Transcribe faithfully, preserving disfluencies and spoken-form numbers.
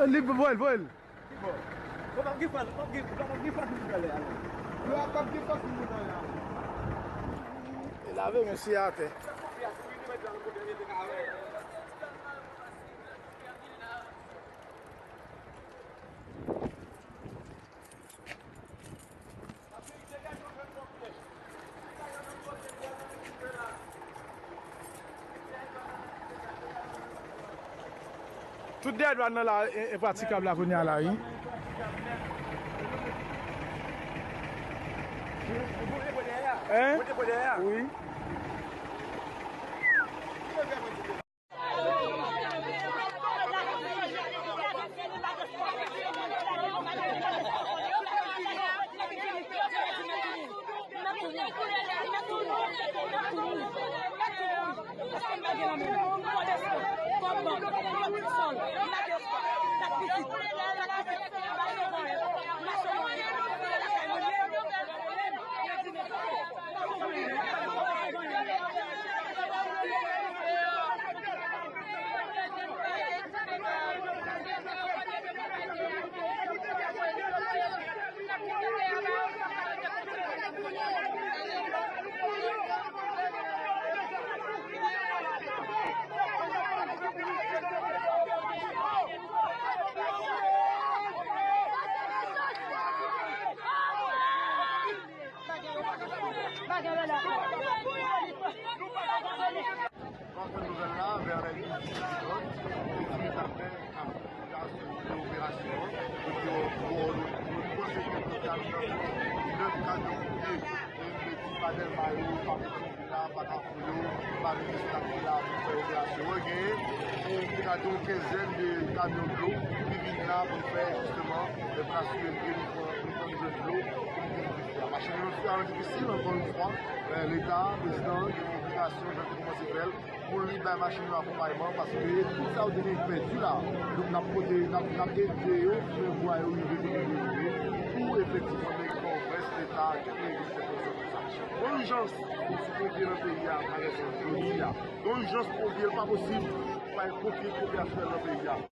Li voye l, voye l. E lave men si atè. Tout dèyè dwàn nan la, en, enpratikab la kounye a la, wi. Hein? Wi. Pran nouvèl la vè lè dizuit è, dizuit apre, ap deja sou operasyon an, kote yo, yo, yo konseye total nan nèf kamyon pompe, e yo di pa Dèlma yo, pa Petyonvil la, pa Kafou yo, pa Minis la ki la pou fè operasyon an. Genyen, e, te ka di yon kenzèn de kamyon dlo ki vin la pou fè jisteman, e, pou asire ke nou pran, nou pran bezwen dlo pou nou vin fè. Machin yo fè difisil, ankò yon fwa, e, Leta, prezidan, gen yon obligasyon, jan te kòmanse fè l, pou li bay machin yo akonpayman, paske tout sa yo te gen pèdi la, donk n ap pote, n ap, n ap ede yo fè vwa yo rive kote yo dwe rive, pou efektivman men Kongrès, Leta, tout lè egziste pou sa. Gon ijans pou sou pompe nan peyi a, travèse jodi a. Gon ijans pompe, l pa posib, pa gen pompe, pompe ap fè nan peyi a.